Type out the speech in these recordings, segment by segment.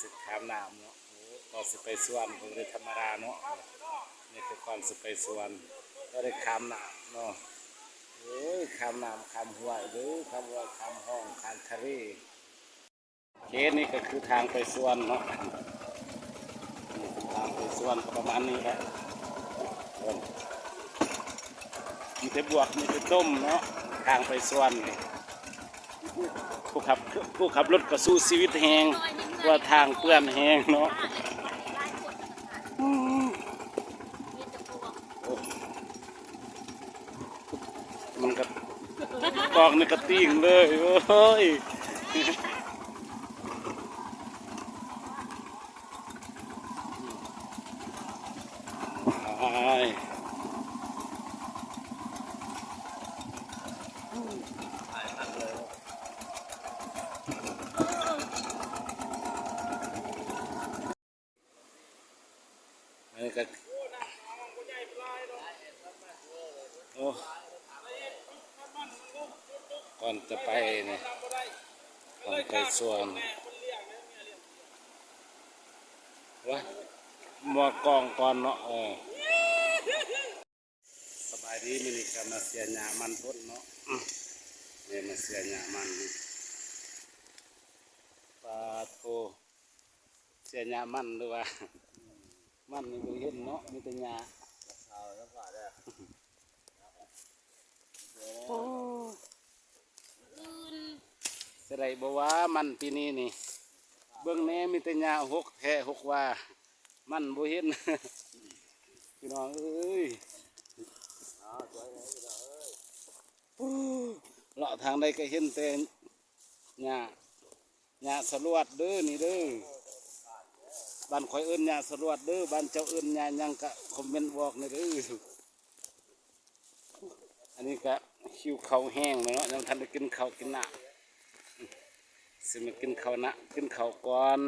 ຊິຂ້າມນ້ຳເນາະ. ໂອ້ ກ່ອນຊິໄປສວນກໍບໍ່ໄດ້ທຳມະດາເນາະ. ນີ້ຄືກ່ອນຊິໄປສວນ ກໍໄດ້ຂ້າມນ້ຳເນາະ. ໂອ້ຍ ຂ້າມນ້ຳຂ້າມຫ້ວຍເດີ້ ຂ້າມຫ້ວຍຂ້າມຮ່ອງ ຂ້າມທະເລ. ໂອເຄ ນີ້ກໍຄືທາງໄປສວນເນາະ. ນີ້ຄືທາງໄປສວນກໍປະມານນີ້ແຫຼະ. ເບິ່ງ ມີແຕ່ບວກ ມີແຕ່ຕົມເນາະ ທາງໄປສວນນີ້. ຜູ້ຂັບ ຜູ້ຂັບລົດກໍສູ້ຊີວິດແຮງ ເພາະວ່າທາງເປື້ອນແຮງເນາະ. ອືມ ໂອ້ ມັນກໍ ຕອກນີ້ກໍຕີງເລີຍ ໂອ້ຍ. ອັນນີ້ກໍ ໂອ້ ກ່ອນຈະໄປນີ້ ກ່ອນໄປສວນ ວ່າ ໝົດກ່ອງກ່ອນເນາະ. ເອີ ສະບາຍດີ ມື້ນີ້ກໍມາເສຍຫຍ້າມັນພົ້ນເນາະ. ນີ້ມາເສຍຫຍ້າມັນນີ້ ປາໂທ ເສຍຫຍ້າມັນ ຫຼືວ່າມັນນີ້ບໍ່ເຫັນເນາະ ມີແຕ່ຫຍ້າ. ໂອ້ ຊິໄດ້ບໍ່ວ່າມັນປີນີ້ນີ້ ເບິ່ງແດ່ ມີແຕ່ຫຍ້າຫົກແທ້ຫົກວ່າ ມັນບໍ່ເຫັນ ພີ່ນ້ອງເອີຍ. ໂອ້ ເລາະທາງໃດກໍເຫັນແຕ່ຫຍ້າ ຫຍ້າສະຫຼວດເດີ້ນີ້ເດີ້. ບ້ານຂ້ອຍເອີ້ນຫຍ້າສະຫຼວດເດີ້ ບ້ານເຈົ້າເອີ້ນຫຍ້າຫຍັງກະຄອມເມັນບອກແດ່ເດີ້. ອັນນີ້ກະຫິວເຂົ້າແຮງແລ້ວເນາະ ຍັງບໍ່ທັນໄດ້ກິນເຂົ້າກິນນ້ຳ ຊິມາກິນເຂົ້ານະ ກິນເຂົ້າກ່ອນ.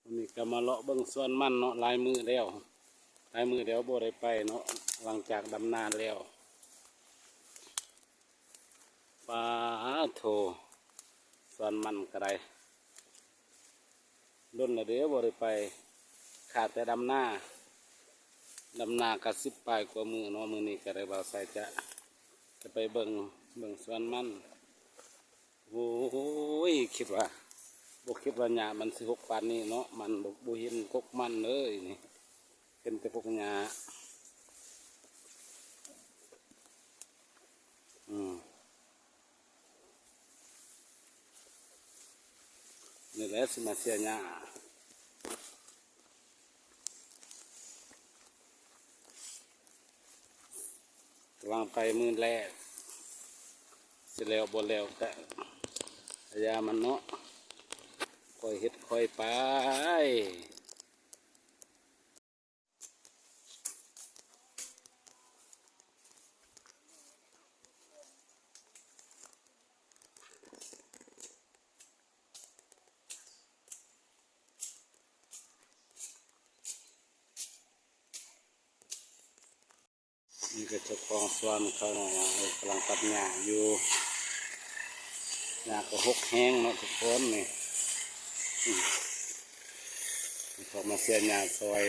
ວັນນີ້ກໍມາເລາະເບິ່ງສວນມັນເນາະ ຫຼາຍມື້ແລ້ວ ຫຼາຍມື້ແລ້ວບໍ່ໄດ້ໄປເນາະ ຫຼັງຈາກດຳນາແລ້ວ. ປາໂທ ສວນມັນກໍໄດ້ ດົນແລ້ວເດ້ບໍ່ໄດ້ໄປ ຂາດແຕ່ດຳນາ ດຳນາກໍສິບປາຍກວ່າມື້ເນາະ. ມື້ນີ້ກໍໄດ້ບ່າວໄຊຈະ ຈະໄປເບິ່ງ ເບິ່ງສວນມັນ. ໂອ້ຍ ຄິດວ່າ ບໍ່ຄິດວ່າຫຍ້າມັນຊິຫົກປານນີ້ເນາະ ມັນບໍ່ ບໍ່ເຫັນກົກມັນເລີຍນີ້ ເຫັນແຕ່ກົກຫຍ້າ. ອືມ ນີ້ແຫຼະຊິມາເສຍຫຍ້າ. ກຳລັງໄປມື້ແລກ ຊິແລ້ວບໍ່ແລ້ວກະ ກະຢ່າມັນເນາະ ຄ່ອຍເຮັດຄ່ອຍໄປ. ນີ້ກໍເຈົ້າຂອງສວນເຂົານະ ກຳລັງຕັດຫຍ້າຢູ່ ຫຍ້າກໍຫົກແຮງເນາະທຸກຄົນນີ້ ອືມ ເຂົາມາເສຍຫຍ້າຊ່ອຍ.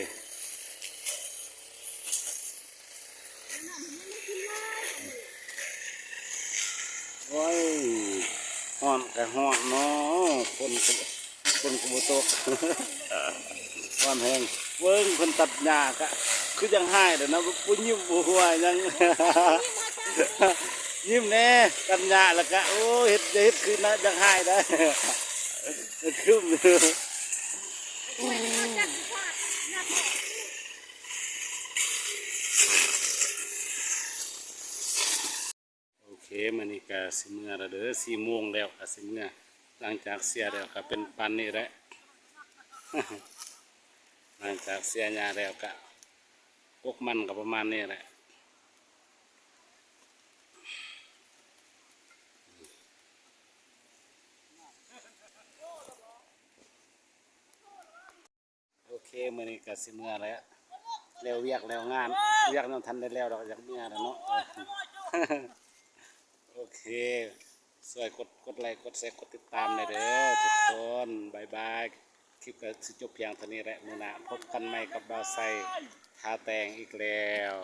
ໂອ້ຍ ຮ້ອນກະຮ້ອນເນາະ ຝົນກະ ຝົນກະບໍ່ຕົກ ຮ້ອນແຮງ. ເບິ່ງເພິ່ນຕັດຫຍ້າກະຄືຈັ່ງຮ້າຍແຫຼະເນາະ ບໍ່ຍິ້ມບໍ່ຫົວຫຍັງ ຍິ້ມແດ່ ຕັດຫຍ້າແລ້ວກະ ໂອ້ ເຮັດ ຢ່າເຮັດຄືນະ ຈັ່ງຮ້າຍໄດ໋ ຄຶ້ມ. ໂອເຄ ມື້ນີ້ກະຊິເມືອແລ້ວເດີ ສີ່ໂມງແລ້ວກະຊິເມືອ ຫຼັງຈາກເສຍແລ້ວກະເປັນປານນີ້ແຫຼະ ຫຼັງຈາກເສຍຫຍ້າແລ້ວກະ ກົກມັນກະປະມານນີ້ແຫຼະ. ໂອເຄ ມື້ນີ້ກະຊິເມືອແລ້ວ ແລ້ວວຽກແລ້ວງານ ວຽກຍັງທັນໄດ້ແລ້ວດອກ ຢາກເມືອແລ້ວເນາະ ໂອເຄ. ຊ່ວຍກົດ ກົດໄລ ກົດແຊ ກົດຕິດຕາມແດ່ເດີທຸກຄົນ. ບາຍບາຍ. ຄລິບກໍຊິຈົບພຽງເທົ່ານີ້ແຫຼະ. ມື້ໜ້າພົບກັນໃໝ່ກັບບ່າວໄຊ ທ່າແຕ່ງອີກແລ້ວ.